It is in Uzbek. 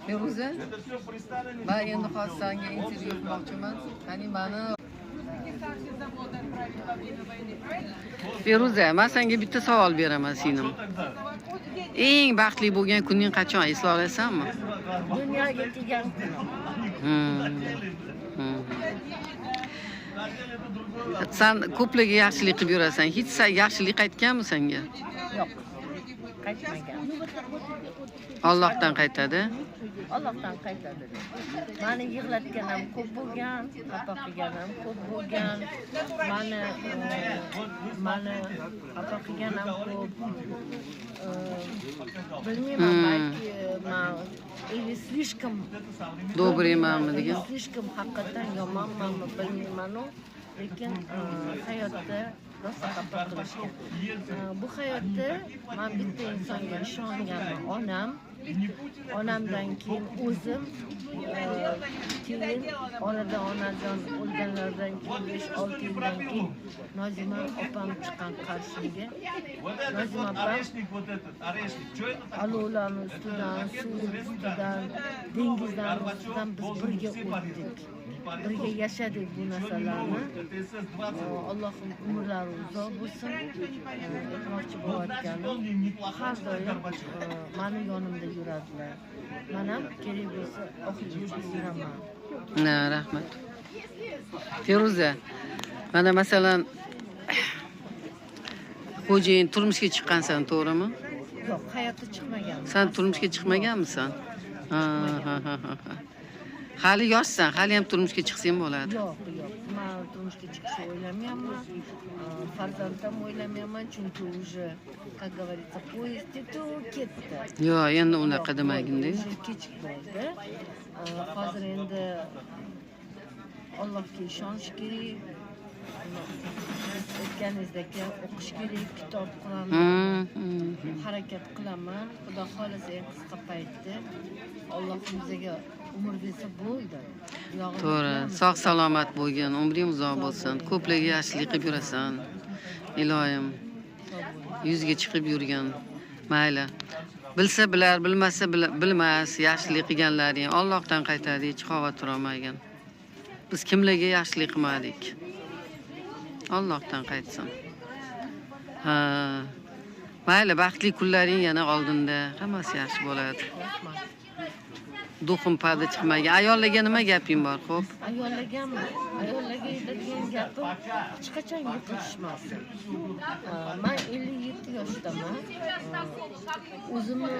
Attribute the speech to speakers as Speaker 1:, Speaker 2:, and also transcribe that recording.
Speaker 1: Feruza, man endi hozir senga intervyu qilmoqchiman. Qani mani Feruza, man senga bitta savol beraman, singlim. Eng baxtli bo'lgan kuning qachon, esla olasanmi?
Speaker 2: Dunyoga kelgan kunim.
Speaker 1: San ko'plarga yaxshilik qilib yurasan. Hech yaxshilik qaytganmi senga?
Speaker 2: Yo'q. Qaytmagan.
Speaker 1: Allohdan qaytadi.
Speaker 2: Allohdan qaytadi. Mani yig'latgan ham ko'p bo'lgan, xafa qilgan ham ko'p bo'lgan. Mani mani xafa qilgan ham ko'p. Bilmayman, balki man или слишком
Speaker 1: Добрый manmi degan.
Speaker 2: Слишком haqiqatdan yomonmanmi, bilmayman-u, lekin hayotda rosa xafa qilishgan. Bu hayotda man bitta insonga ishonganman, onam. Onamdan keyin o'zim, keyin oradan onajon o'lganlaridan keyin 5-6 yildan keyin Nozima opam chiqqan qarshimga. Nozima opam alovlarni ustidan, suv ustidan, dengizlarni ustidan biz birga o'tdik. Birga yashadik bu narsalarni. Allohim umrlari uzoq bo'lsin. Aytmoqchi bo'layotganim, har doim mani yonimda yuradilar. Men ham kerak bo'lsa oxirigacha yuraman.
Speaker 1: Na, rahmat. Feruza, mana masalan xo'jayin turmushga chiqqansan, to'g'rimi?
Speaker 2: Yo'q, hayotda chiqmaganman.
Speaker 1: San turmushga chiqmaganmisan? Ha, ha, ha, ha. Hali yoshsan, hali ham turmushga chiqsang bo'ladi.
Speaker 2: Yo'q, yo'q. Men turmushga chiqishni o'ylamayapman. Farzand ham o'ylamayapman, chunki уже, как говорится, poyezd ketdi.
Speaker 1: Yo'q, endi unaqa demagin-da.
Speaker 2: Уже kech bo'ldi. Hozir endi Allohga ishonish kerak. Aytganingizdek o'qish kerak, kitob, Qur'on harakat qilaman. Xudo xohlasa eng qisqa paytda Alloh bizga umr bersa bo'ldi.
Speaker 1: To'g'ri, sog' salomat bo'lgin, umring uzoq bo'lsin. Ko'plarga yaxshilik qilib yurasan. Iloyim, yuzga chiqib yurgin. Mayli. Bilsa bilar, bilmasa bilmas, yaxshilik qilganlaring Allohdan qaytadi, hech xavotir olmagin. Biz kimlarga yaxshilik qilmadik? Allohdan qaytsin. Ha. Mayli, baxtli kunlaring yana oldinda. Hammasi yaxshi bo'ladi. Дух im padi chiqmagan. Ayollarga nima gaping bor, xo'p?
Speaker 2: Ayollargami? Ayollarga aytadigan gapim hech qachon yiqilishmasin. Man 57 yoshdaman. O'zimni